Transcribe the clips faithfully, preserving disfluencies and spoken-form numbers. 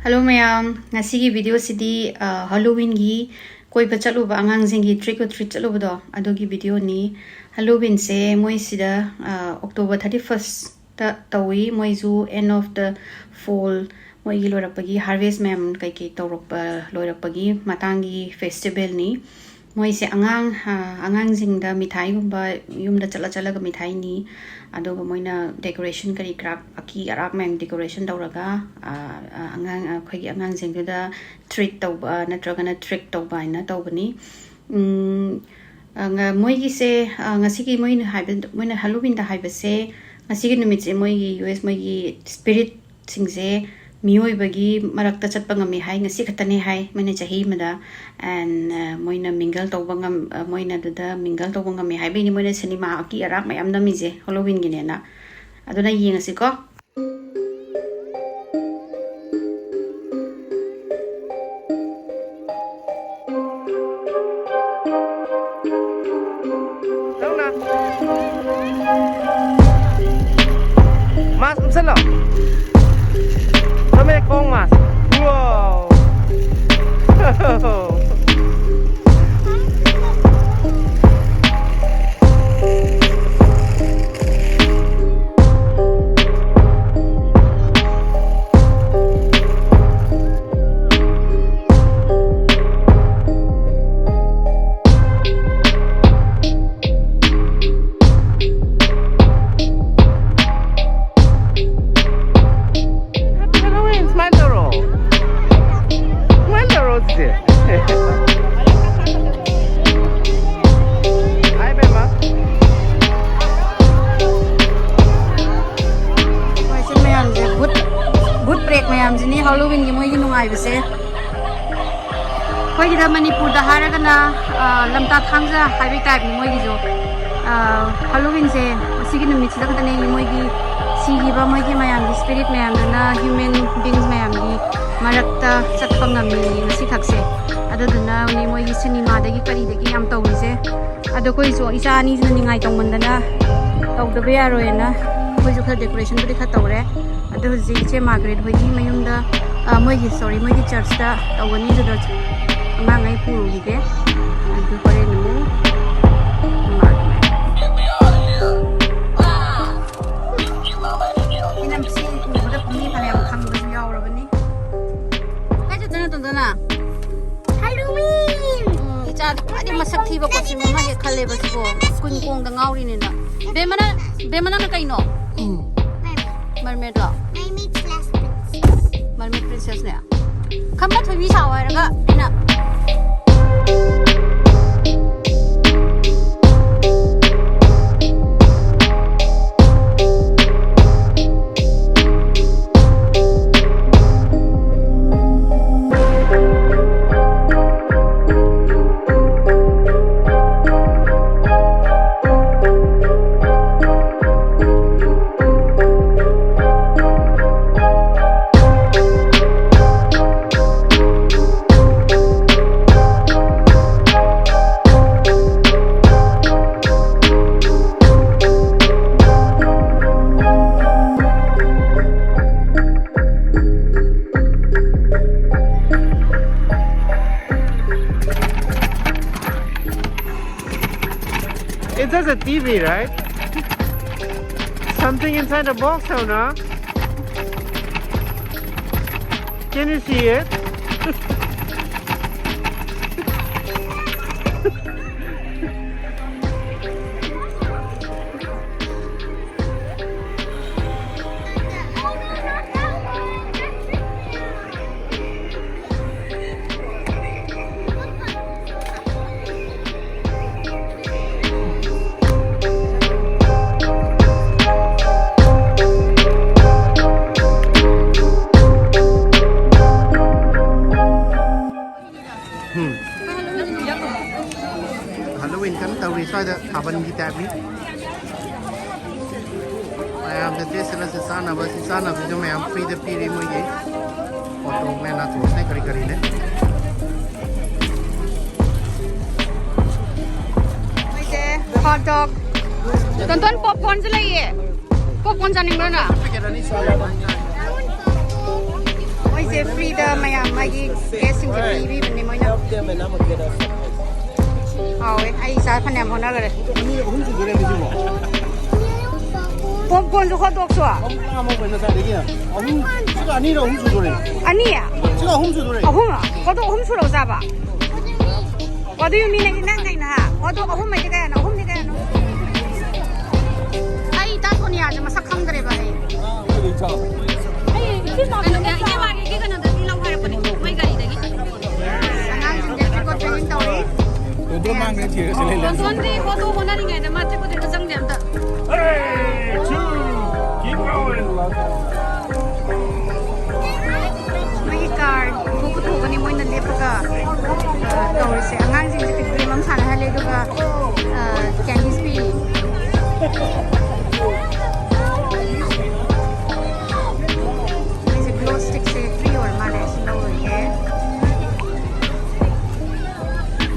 Hello ꯃꯌꯥꯝ, ꯉꯁꯤꯒꯤ video ꯁꯤꯗꯤ, ꯑ, Halloween ꯒꯤ ꯀꯣꯏꯕ ꯆꯠꯂꯨꯕ, ꯑꯉꯥꯡꯁꯤꯡꯒꯤ trick or treat ꯆꯠꯂꯨꯕꯗꯣ, ꯑꯗꯨꯒꯤ video ꯅꯤ꯫ Halloween ꯁꯦ ꯃꯣꯏꯁꯤꯗ, ꯑ, October thirty first ꯇ ꯇꯧꯏ꯫ ꯃꯣꯏꯁꯨ end of the fall, ꯃꯣꯏꯒꯤ ꯂꯣꯏꯔꯛꯄꯒꯤ harvest ꯃꯌꯥꯝ ꯀꯩꯀꯩ ꯇꯧꯔꯛꯄ, ꯂꯣꯏꯔꯛꯄꯒꯤ ꯃꯇꯥꯡꯒꯤ festival ꯅꯤ꯫ ꯃꯣꯏꯁꯦ ꯑꯉꯥꯡ, ꯑ, ꯑꯉꯥꯡꯁꯤꯡꯗ ꯃꯤꯊꯥꯏꯒꯨꯝꯕ ꯌꯨꯝꯗ ꯆꯠꯂ ꯆꯠꯂꯒ ꯃꯤꯊꯥꯏ ꯅꯤ꯫ ꯑꯗꯨꯒ ꯃꯣꯏꯅ decoration ꯀꯔꯤ ꯀꯔꯥ, ꯑꯀꯤ ꯑꯔꯥꯛ ꯃꯌꯥꯝ decoration ꯇꯧꯔꯒ, ꯑ, ꯑ, ꯑꯉꯥꯡ, ꯑꯩꯈꯣꯏꯒꯤ ꯑꯉꯥꯡꯁꯤꯡꯗꯨꯗ treat ꯇꯧꯕ ꯅꯠꯇ꯭ꯔꯒꯅ trick ꯇꯧꯕ ꯍꯥꯏꯅ ꯇꯧꯕꯅꯤ꯫ ꯎꯝ, ꯑ, ꯉ-, ꯃꯣꯏꯒꯤꯁꯦ, ꯑ, ꯉꯁꯤꯒꯤ ꯃꯣꯏꯅ ꯍꯥꯏꯕ, ꯃꯣꯏꯅ Halloween ꯗ ꯍꯥꯏꯕꯁꯦ, ꯉꯁꯤꯒꯤ ꯅꯨꯃꯤꯠꯁꯦ ꯃꯣꯏꯒꯤ U S, ꯃꯣꯏꯒꯤ spirit ꯁꯤꯡꯁꯦ ꯃꯤꯑꯣꯏꯕꯒꯤ ꯃꯔꯛꯇ ꯆꯠꯄ ꯉꯝꯃꯤ ꯍꯥꯏ, ꯉꯁꯤ ꯈꯛꯇꯅꯦ ꯍꯥꯏ, ꯃꯣꯏꯅ ꯆꯍꯤ ꯑꯃꯗ꯫ And, ꯑ, ꯃꯣꯏꯅ mingle ꯇꯧꯕ ꯉꯝ-, ꯑ, ꯃꯣꯏꯅ ꯑꯗꯨꯗ mingle ꯇꯧꯕ ꯉꯝꯃꯤ ꯍꯥꯏꯕꯩꯅꯤ ꯃꯣꯏꯅ ꯁꯤꯅꯦꯃꯥ ꯑꯀꯤ ꯑꯔꯥꯛ ꯃꯌꯥꯝ ꯅꯝꯃꯤꯁꯦ Halloween ꯒꯤꯅꯦꯅ꯫ ꯑꯗꯨꯅ ꯌꯦꯡꯉꯁꯤꯀꯣ꯫ ꯅꯪꯅ mask ꯎꯞꯁꯜꯂꯣ꯫ ꯆꯨꯝꯃꯦ, ꯈꯣꯡ mask꯫ Wow꯫ Happy Halloween, smile ꯇꯧꯔꯣ꯫ Smile ꯇꯧꯔꯣ, ꯆꯤꯆꯦ꯫ Hi, ꯕꯦꯝꯃ꯫ ꯃꯣꯏꯁꯦ ꯃꯌꯥꯝꯁꯦ, ꯚꯨꯠ, ꯚꯨꯠ ꯄ꯭ꯔꯦꯠ ꯃꯌꯥꯝꯁꯤꯅꯤ Halloween ꯒꯤ ꯃꯣꯏꯒꯤ ꯅꯨꯡꯉꯥꯏꯕꯁꯦ꯫ ꯑꯩꯈꯣꯏꯒꯤꯗ ꯃꯅꯤꯄꯨꯔꯗ ꯍꯥꯏꯔꯒꯅ, ꯑ, ꯂꯝꯇꯥ ꯊꯥꯡꯖ ꯍꯥꯏꯕꯒꯤ type ꯅꯤ ꯃꯣꯏꯒꯤꯁꯨ꯫ ꯑ, Halloween ꯁꯦ ꯉꯁꯤꯒꯤ ꯅꯨꯃꯤꯠꯁꯤꯗ ꯈꯛꯇꯅꯦ ꯃꯣꯏꯒꯤ ꯁꯤꯈꯤꯕ ꯃꯣꯏꯒꯤ ꯃꯌꯥꯝꯒꯤ spirit ꯃꯌꯥꯝꯗꯨꯅ human beings ꯃꯌꯥꯝꯒꯤ ꯃꯔꯛꯇ ꯆꯠꯄ ꯉꯝꯃꯤ ꯉꯁꯤ ꯈꯛꯁꯦ꯫ ꯑꯗꯨꯗꯨꯅ ꯃꯣꯏꯒꯤ ꯁꯤꯅꯦꯃꯥꯗꯒꯤ ꯀꯔꯤꯗꯒꯤ ꯌꯥꯝ ꯇꯧꯔꯤꯁꯦ꯫ ꯑꯗꯣ ꯑꯩꯈꯣꯏꯁꯨ ꯏꯆꯥ ꯑꯅꯤꯁꯤꯅ ꯅꯤꯡꯉꯥꯏ ꯇꯧꯃꯟꯗꯅ ꯇꯧꯗꯕ ꯌꯥꯔꯣꯏꯅ ꯑꯩꯈꯣꯏꯁꯨ ꯈꯔ decoration ꯕꯨꯗꯤ ꯈꯔ ꯇꯧꯔꯦ꯫ ꯑꯗꯣ ꯍꯧꯖꯤꯛ ꯏꯆꯦ ꯃꯥꯔꯒꯔꯦꯠ ꯍꯣꯏꯒꯤ ꯃꯌꯨꯝꯗ ꯑ, ꯃꯣꯏꯒꯤ, ꯁꯣꯔꯤ, ꯃꯣꯏꯒꯤ ꯆꯔꯆꯇ ꯇꯧꯒꯅꯤ, ꯑꯗꯨꯗ ꯑꯉꯥꯡꯉꯩ ꯄꯨꯔꯨꯈꯤꯒꯦ꯫ ꯑꯗꯨ ꯍꯣꯔꯦꯟ ꯑꯃꯨꯛ ꯅꯨꯡꯉꯥꯏꯕꯅꯦ꯫ ꯃꯤꯅꯝꯁꯤ ꯎꯕꯗ ꯄꯨꯛꯅꯤꯡ ꯐꯅꯌꯥꯝ ꯈꯪꯕꯁꯨ ꯌꯥꯎꯔꯕꯅꯤ꯫ ꯀꯥꯏ ꯆꯠꯇꯣꯏꯅꯣ, ꯇꯣꯟꯇꯣꯅ? ꯍꯦꯂꯣꯋꯤꯟ! ꯎꯝ, ꯏꯆꯥꯗꯤ ꯈ꯭ꯋꯥꯏꯗꯩ ꯃꯁꯛ ꯊꯤꯕ costume ꯑꯃ ꯍꯦꯛ ꯈꯜꯂꯦꯕ ꯁꯤꯕꯣ꯫ Queen ꯀꯣꯡꯗ ꯉꯥꯎꯔꯤꯅꯤꯅ꯫ ꯕꯦꯝꯃꯅ, ꯕꯦꯝꯃꯅ ꯀꯩꯅꯣ? Mermaid. Mermaidꯂꯣ? Mermaid slash princess. Mermaid princessꯅꯦ꯫ ꯈꯝꯕ ꯊꯣꯏꯕꯤ ꯁꯥꯎ ꯍꯥꯏꯔꯒ ꯑꯩꯅ꯫ It has a T V, right? Something inside the box, Hona. Can you see it? Um. Halloween ꯀꯟꯅ ꯇꯧꯔꯤ ꯁ꯭ꯋꯥꯏꯗ, ꯊꯥꯕꯜꯒꯤ ꯇꯥꯏꯞꯅꯤ꯫ ꯃꯌꯥꯝꯗ ꯗ꯭ꯔꯦꯁ ꯁꯦꯠꯂꯁꯨ ꯆꯥꯅꯕ, ꯁꯤ ꯆꯥꯅꯕꯁꯤꯁꯨ ꯃꯌꯥꯝ ꯐ꯭ꯔꯤꯗ ꯄꯤꯔꯤ ꯃꯣꯏꯒꯤ꯫ ꯍꯣꯠ ꯗꯣꯒꯅꯦ, ꯅꯥꯆꯣꯁꯅꯦ, ꯀꯔꯤ ꯀꯔꯤꯅꯦ꯫ ꯃꯣꯏꯁꯦ ꯍꯣꯠ ꯗꯣꯒ꯫ ꯇꯣꯟꯇꯣꯟ, ꯄꯣꯞꯀꯣꯔꯟꯁꯨ ꯂꯩꯌꯦ꯫ ꯄꯣꯞꯀꯣꯔꯟ ꯆꯥꯅꯤꯡꯕ꯭ꯔꯣ ꯅꯪ? ꯄꯦꯀꯦꯠ ꯑꯅꯤ ꯁꯨꯔꯦ꯫ ꯃꯣꯏ ꯐ꯭ꯔꯤꯗ ꯃꯌꯥꯝ ꯃꯥꯒꯤ ꯒꯦꯁꯁꯤꯡꯁꯦ ꯄꯤꯕꯤꯕꯅꯦ ꯃꯣꯏꯅ꯫ ꯍꯥꯎꯋꯦ꯫ ꯑꯩ ꯏꯆꯥ ꯐꯅꯌꯥꯝ ꯍꯣꯠꯅꯈ꯭ꯔꯦ꯫ ꯑꯅꯤ ꯑꯍꯨꯝ ꯁꯨꯗꯣꯔꯦ ꯁꯤꯕꯣ꯫ ꯄꯣꯞꯀꯣꯔꯟꯁꯨ ꯍꯣꯠ ꯗꯣꯒꯁꯨ꯫ ꯑꯍꯨꯝ ꯂꯥꯝꯃꯕ ꯉꯁꯥꯏꯗꯒꯤ꯫ ꯑꯍꯨꯝ, ꯁꯤꯒ ꯑꯅꯤꯔ ꯑꯍꯨꯝ ꯁꯨꯗꯣꯔꯦ꯫ ꯑꯅꯤ? ꯁꯤꯒ ꯑꯍꯨꯝ ꯁꯨꯗꯣꯔꯦ꯫ ꯑꯍꯨꯝ? ꯍꯣꯠ ꯗꯣꯒ ꯑꯍꯨꯝ ꯁꯨꯔꯕ ꯆꯥꯕ? ꯑꯗꯨ ꯌꯨꯝ ꯃꯤꯅꯗꯤ ꯅꯪ ꯀꯩꯅꯣ ꯍꯥ? ꯑꯣ, ꯑꯗꯣ ꯑꯍꯨꯝ ꯍꯥꯏꯗꯤ ꯀꯌꯥꯅꯣ? ꯑꯍꯨꯝꯗꯤ ꯀꯌꯥꯅꯣ? ꯑꯩ ꯏꯇꯥ ꯁꯣꯅꯤꯌꯥꯁꯦ ꯃꯁꯛ ꯈꯪꯗ꯭ꯔꯦꯕ ꯑꯩ꯫ ꯀꯩꯅꯣ, ꯏꯆꯦ ꯃꯥꯔꯀꯦꯠꯀꯤ ꯀꯩꯅꯣꯗꯒꯤ ꯂꯧ ꯍꯥꯏꯔꯛꯄꯅꯦ, ꯃꯣꯏ ꯒꯥꯔꯤꯗꯒꯤ꯫ ꯑꯉꯥꯡꯁꯤꯡꯁꯦ ꯆꯦꯀꯣ training ꯇꯧꯔꯤ꯫ ꯇꯣꯟꯗꯣꯟꯗꯤ ꯐꯣꯇꯣ ꯍꯣꯠꯅꯔꯤꯉꯩꯗ ꯃꯥ ꯆꯦꯀꯣ ꯆꯪꯗꯦ ꯑꯝꯇ꯫ Hey, two, keep going. ꯃꯣꯏꯒꯤ ꯀꯥꯔ ꯄꯨꯊꯣꯛ ꯄꯨꯊꯣꯛꯑꯒꯅꯤ ꯃꯣꯏꯅ ꯂꯦꯞꯄꯒ, ꯑ, ꯇꯧꯔꯤꯁꯦ꯫ ꯑꯉꯥꯡꯁꯤꯡꯁꯦ ꯀꯩ game ꯑꯃ ꯁꯥꯟꯅꯍꯜꯂꯦ, ꯑꯗꯨꯒ, ꯑ, candies ꯄꯤꯔꯤ꯫ ꯑꯩꯁꯦ glow stickꯁꯦ free ꯑꯣꯏꯔ ꯃꯥꯜꯂꯦ, ꯑꯁꯤ ꯂꯧꯔꯣꯏꯒꯦ꯫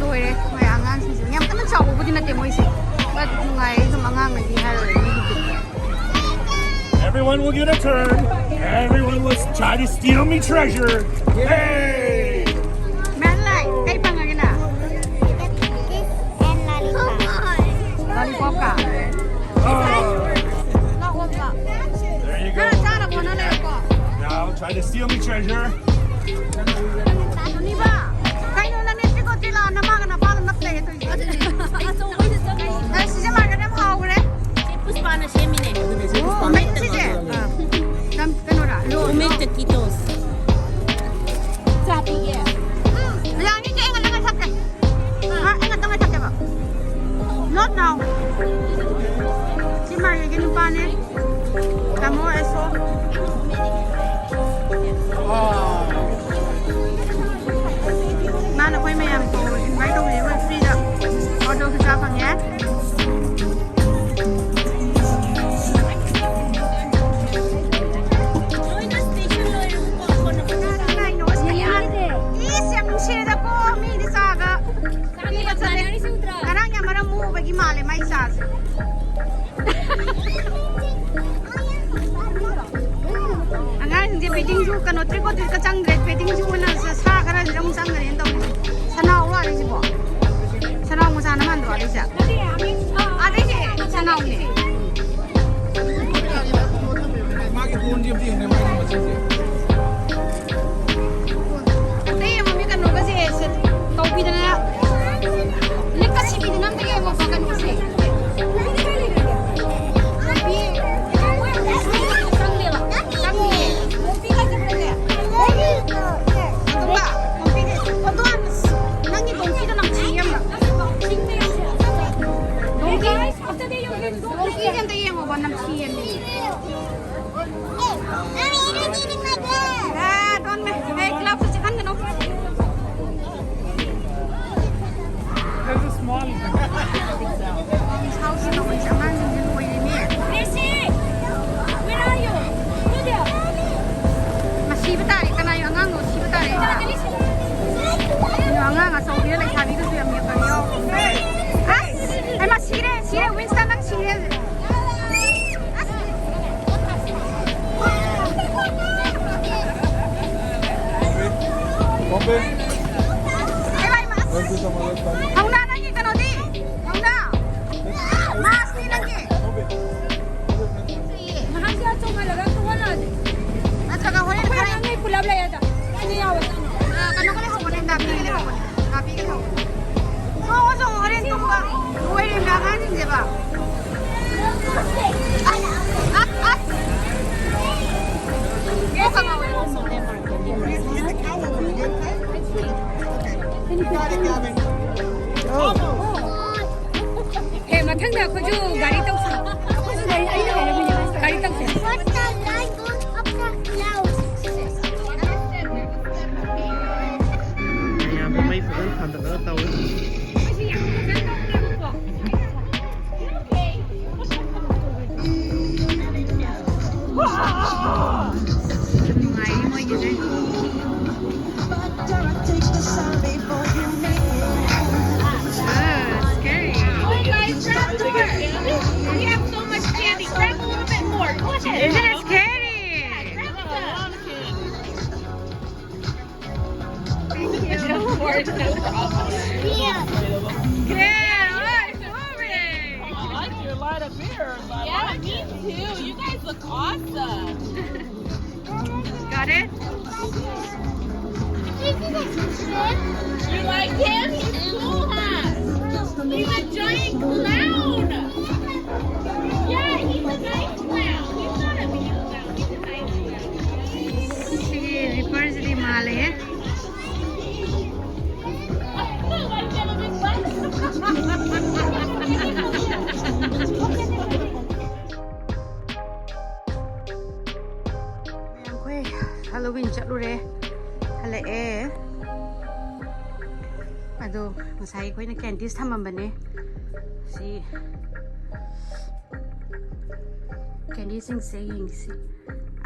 ꯂꯣꯏꯔꯦ, ꯃꯣꯏ ꯑꯉꯥꯡꯁꯤꯡꯁꯦ ꯌꯥꯝ ꯀꯟꯅ ꯆꯥꯎꯕꯕꯨꯗꯤ ꯅꯠꯇꯦ ꯃꯣꯏꯁꯦ, but ꯅꯨꯡꯉꯥꯏ ꯑꯗꯨꯝ, ꯑꯉꯥꯡꯅꯗꯤ ꯍꯥꯏꯔꯣꯏ ꯃꯣꯏꯒꯤꯗꯤ꯫ Everyone will get a turn. Everyone will try to steal me treasure. Yay! ꯃꯦꯟꯂꯥꯏ, ꯀꯩ ꯐꯪꯉꯒꯦ ꯅꯪ? Lollipopꯀ? Oh. There you go. ꯈꯔ ꯆꯥꯅꯕ ꯍꯣꯠꯅ ꯂꯩꯔꯣꯀꯣ꯫ Now try to steal me treasure. ꯁꯣꯅꯤꯕ, ꯀꯩꯅꯣ ꯅꯪꯅꯦ ꯆꯤꯀꯣ ꯆꯤꯂꯥ ꯅꯃꯥꯒ ꯅꯄꯥꯒ ꯅꯞ ꯂꯩꯔꯦ ꯇꯧꯔꯤꯁꯦ? ꯑꯗꯨꯅꯦ, ꯑꯆꯧꯕꯩꯗ ꯆꯪꯉꯣ꯫ ꯑꯦ, ꯁꯤꯁꯦ ꯃꯥꯔꯀꯦꯠ ꯌꯥꯝ ꯍꯥꯎꯈ꯭ꯔꯦ꯫ ꯆꯦ ꯄꯨꯁꯄꯥꯅ ꯁꯦꯝꯃꯤꯅꯦ꯫ ꯑꯣ, ꯃꯩ ꯁꯤꯁꯦ? ꯑꯥ꯫ ꯀꯩꯅꯣꯔꯥ? ꯂꯣ-, ꯎꯃꯦꯛ ꯇꯀꯤꯇꯣꯁ꯫ ꯆꯥ ꯄꯤꯒꯦ꯫ ꯎꯝ, ꯌꯥꯅꯤ, ꯆꯦ, ꯑꯩ ꯉꯥꯛꯇꯪ ꯉꯥꯏꯊꯣꯛꯀꯦ꯫ ꯑꯥ, ꯑꯩ ꯉꯥꯛꯇꯪ ꯉꯥꯏꯊꯣꯛꯀꯦꯕ꯫ Not now. ꯁꯤ ꯃꯥꯔꯀꯦꯠꯀꯤ ꯅꯨꯄꯥꯅꯦ꯫ ꯇꯥꯃꯣ ꯑꯦꯁꯣ꯫ ꯃꯥꯅ ꯑꯩꯈꯣꯏ ꯃꯌꯥꯝ ꯀꯧ-, invite ꯇꯧꯕꯤꯔꯦ, ꯑꯩꯈꯣꯏ free ꯗ ꯑꯣꯇꯣ ꯄꯩꯁꯥ ꯐꯪꯉꯦ꯫ ꯏꯁ, ꯌꯥꯝ ꯅꯨꯡꯁꯤꯔꯦꯗꯀꯣ, ꯃꯤꯗꯤ ꯆꯥꯒ ꯄꯤꯕ ꯆꯠꯂꯦ꯫ ꯉꯔꯥꯡ ꯌꯥꯝ ꯃꯔꯝ ꯃꯣꯛꯎꯕꯒꯤ ꯃꯥꯜꯂꯦ ꯃꯥꯏ ꯆꯥꯁꯦ꯫ ꯑꯉꯥꯡꯁꯤꯡꯁꯦ feedingꯁꯨ ꯇ꯭ꯔꯤꯛ ꯑꯣꯔ ꯇ꯭ꯔꯤꯠꯀ ꯆꯪꯗ꯭ꯔꯦ꯫ ꯄꯦꯇꯤꯡꯁꯨ ꯑꯣꯏꯅ ꯁꯥ ꯈꯔ ꯑꯃꯨꯛ ꯆꯪꯈ꯭ꯔꯦꯅ ꯇꯧꯔꯤꯁꯦ꯫ ꯁꯅꯥꯎꯔꯣ ꯑꯥꯗꯩꯁꯤꯕꯣ? ꯁꯅꯥꯎ ꯃꯆꯥꯅ ꯃꯥꯟꯗ꯭ꯔꯣ ꯑꯥꯗꯩꯁꯦ? ꯑꯥꯗꯩꯁꯦ ꯁꯅꯥꯎꯅꯦ꯫ ꯃꯥꯒꯤ ꯀꯣꯟꯁꯦ ꯑꯝꯇ ꯌꯦꯡꯉꯨꯅꯦ, ꯃꯥꯒꯤ ꯃꯆꯤꯟꯁꯦ꯫ ꯑꯇꯩ ꯑꯃ ꯃꯤ ꯀꯩꯅꯣꯒꯁꯦ ꯇꯧꯕꯤꯗꯅ, ꯂꯤꯛꯀ ꯁꯤꯕꯤꯗꯅ ꯑꯝꯇ ꯌꯦꯡꯉꯣꯕ ꯀꯩꯅꯣꯁꯦ꯫ ꯆꯪꯗꯦꯕ꯫ ꯆꯪꯗꯦ꯫ ꯑꯗꯨꯒ ꯅꯪꯒꯤ ꯗꯣꯡꯀꯤꯗꯣ ꯅꯝꯊꯤ ꯌꯥꯝꯅ꯫ ꯗꯣꯡꯀꯤ, ꯗꯣꯡꯀꯤꯁꯦ ꯑꯝꯇ ꯌꯦꯡꯉꯣꯕ, ꯅꯝꯊꯤ ꯌꯥꯝꯅ꯫ ꯑꯦ, ꯗꯣꯟ ꯃꯦ꯫ ꯑꯦ, ꯒ꯭ꯂꯥꯚꯁꯁꯨ ꯆꯤꯛꯍꯟꯒꯅꯨ꯫ That's a small. ꯁꯥꯎꯁꯤ ꯇꯧꯕꯁꯦ ꯑꯉꯥꯡꯁꯤꯡꯁꯦ ꯂꯣꯏꯔꯦꯅꯦ꯫ Gracie, where are you? Go there. ꯃꯁꯤꯕ ꯇꯥꯔꯦ꯫ ꯀꯅꯥꯒꯤ ꯑꯉꯥꯡꯅꯣ? ꯁꯤꯕ ꯇꯥꯔꯦ꯫ ꯀꯩꯅꯣ, ꯑꯉꯥꯡ ꯑꯆꯧꯕꯤꯅ ꯂꯩꯁꯥꯕꯤꯒꯁꯨ ꯌꯥꯝ ꯌꯦꯡꯕ ꯌꯥꯎ-, ꯑꯁ! ꯍꯩꯃꯥ, ꯁꯤꯔꯦ, ꯁꯤꯔꯦ, ꯋꯤꯟꯁꯇꯟ, ꯅꯪ ꯁꯤꯔꯦ꯫ ꯍꯩꯃꯥ, ꯍꯩꯃꯥ, ꯑꯁ! ꯍꯧꯅ, ꯅꯪꯒꯤ ꯀꯩꯅꯣꯗꯤ? ꯍꯧꯅ! ꯃꯥꯁꯇꯤ ꯅꯪꯒꯤ? ꯅꯠꯇ꯭ꯔꯒ ꯍꯣꯔꯦꯟ ꯈꯔ ꯄꯨꯂꯞ ꯂꯩꯔꯗ꯫ ꯑ, ꯀꯩꯅꯣꯒ ꯂꯩꯍꯧꯕꯅꯦ, ꯅꯥꯄꯤꯒ ꯂꯩꯍꯧꯕꯅꯦ, ꯅꯥꯄꯤꯒ ꯂꯩꯍꯧꯕꯅꯦ꯫ ꯆꯣꯡꯉꯣ, ꯆꯣꯡꯉꯣ, ꯍꯣꯔꯦꯟ ꯇꯨꯝꯕ ꯂꯣꯏꯔꯦ ꯑꯉꯥꯡꯁꯤꯡꯁꯦꯕ꯫ ꯑꯁ, ꯑꯁ꯫ ꯀꯣꯛꯀ ꯉꯥꯎꯔꯦ꯫ ꯍꯦ, ꯃꯊꯪꯗ ꯑꯩꯈꯣꯏꯁꯨ ꯒꯥꯔꯤ ꯇꯧꯁꯤ꯫ ꯑꯩꯈꯣꯏꯁꯨ ꯒꯥꯔꯤ, ꯑꯩꯅ ꯍꯥꯏꯔꯝꯃꯤꯅꯦ, ꯒꯥꯔꯤ ꯇꯧꯁꯤ꯫ What the light goes up the clouds? ꯃꯌꯥꯝ ꯃꯩ ꯐꯖꯅ ꯊꯥꯟꯗꯠꯂꯒ ꯇꯧꯋꯤ꯫ ꯅꯨꯡꯉꯥꯏꯔꯤ ꯃꯣꯏꯒꯤꯁꯦ꯫ Scary. Oh, guys, grab the door. We have so much candy. Grab a little bit more. Go ahead. Isn't it scary? Grab the Yeah, I like your light up here. Yeah, me too. You guys look awesome. Got it? You like him? He's cool, huh? He's a giant clown. Yeah, he's a nice clown. He's not a mean clown. He's a nice clown. ꯁꯤꯒꯤ ꯔꯤꯄꯔꯁꯤꯗꯤ ꯃꯥꯜꯂꯦꯍꯦ꯫ ꯑꯩꯈꯣꯏ Halloween ꯆꯠꯂꯨꯔꯦ, ꯍꯜꯂꯛꯑꯦ꯫ ꯑꯗꯣ ꯉꯁꯥꯏ ꯑꯩꯈꯣꯏꯅ candies ꯊꯝꯃꯝꯕꯅꯦ꯫ ꯁꯤ ꯀꯦꯟꯗꯤꯁꯤꯡꯁꯦ ꯌꯦꯡꯁꯤ꯫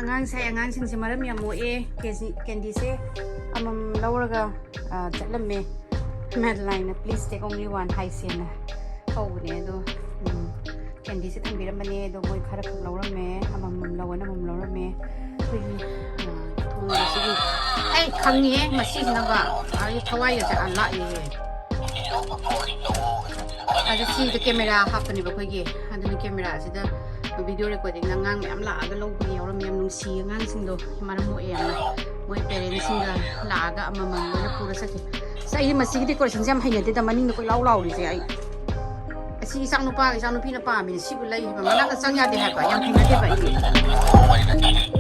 ꯑꯉꯥꯡꯁꯦ, ꯑꯉꯥꯡꯁꯤꯡꯁꯦ ꯃꯔꯝ ꯌꯥꯝ ꯃꯣꯛꯑꯦ꯫ ꯀꯦꯖꯤ ꯀꯦꯟꯗꯤꯁꯦ ꯑꯃꯃꯝ ꯂꯧꯔꯒ, ꯑ, ꯆꯠꯂꯝꯃꯦ꯫ ꯃꯦꯗꯂꯥꯏꯟꯅ "Please take only one" ꯍꯥꯏꯁꯦꯅ ꯀꯧꯕꯅꯦ꯫ ꯑꯗꯣ, ꯎꯝ, ꯀꯦꯟꯗꯤꯁꯦ ꯊꯝꯕꯤꯔꯝꯕꯅꯦ꯫ ꯑꯗꯣ ꯃꯣꯏ ꯈꯔ ꯈꯛ ꯂꯧꯔꯝꯃꯦ, ꯑꯃꯃꯝ ꯂꯧꯑꯣꯅ ꯑꯃꯃꯝ ꯂꯧꯔꯝꯃꯦ꯫ ꯑꯩꯈꯣꯏꯒꯤ, ꯑ, ꯊꯣꯡꯕꯁꯤꯒꯤ, ꯑꯩ ꯈꯪꯉꯤꯍꯦ ꯃꯁꯤꯁꯤꯅꯕ꯫ ꯑꯩ ꯊꯋꯥꯏꯒꯁꯦ ꯑꯥ ꯂꯥꯛꯏꯍꯦ꯫ ꯑꯗ ꯁꯤꯗ ꯀꯦꯃꯦꯔꯥ ꯍꯥꯞꯄꯅꯦꯕ ꯑꯩꯈꯣꯏꯒꯤ꯫ ꯑꯗꯨꯅ ꯀꯦꯃꯦꯔꯥꯁꯤꯗ ꯚꯤꯗꯤꯑꯣ ꯔꯦꯀꯣꯔꯗꯤꯡꯗ ꯑꯉꯥꯡ ꯃꯌꯥꯝ ꯂꯥꯛꯑꯒ ꯂꯧꯕꯒꯤ ꯌꯥꯎꯔꯝꯃꯤ꯫ ꯌꯥꯝ ꯅꯨꯡꯁꯤꯌꯦ ꯑꯉꯥꯡꯁꯤꯡꯗꯣ, ꯃꯔꯝ ꯃꯣꯛꯑꯦ ꯌꯥꯝꯅ꯫ ꯃꯣꯏ ꯄꯦꯔꯦꯟꯁꯁꯤꯡꯒ ꯂꯥꯛꯑꯒ ꯑꯃꯃꯝ ꯂꯣꯏꯅ ꯄꯨꯔ ꯆꯠꯈꯤ꯫ ꯑꯁ, ꯑꯩꯗꯤ ꯃꯁꯤꯒꯤ ꯗꯦꯀꯣꯔꯦꯁꯟꯁꯦ ꯌꯥꯝ ꯍꯩꯅꯗꯦꯗ, ꯃꯅꯤꯡꯗ ꯀꯣꯏꯂꯥꯎ ꯂꯥꯎꯔꯤꯁꯦ꯫ ꯑꯩ ꯑꯁꯤ ꯏꯆꯥ ꯅꯨꯄꯥ, ꯏꯆꯥ ꯅꯨꯄꯤꯅ ꯄꯥꯝꯃꯤꯅꯦ꯫ ꯁꯤꯕꯨ ꯂꯩ ꯍꯥꯏꯕ, ꯃꯅꯥꯛꯇ ꯆꯪ ꯌꯥꯗꯦ ꯍꯥꯏꯕ, ꯌꯥꯝ ꯍꯩꯅꯗꯦꯕ ꯑꯩꯗꯤ꯫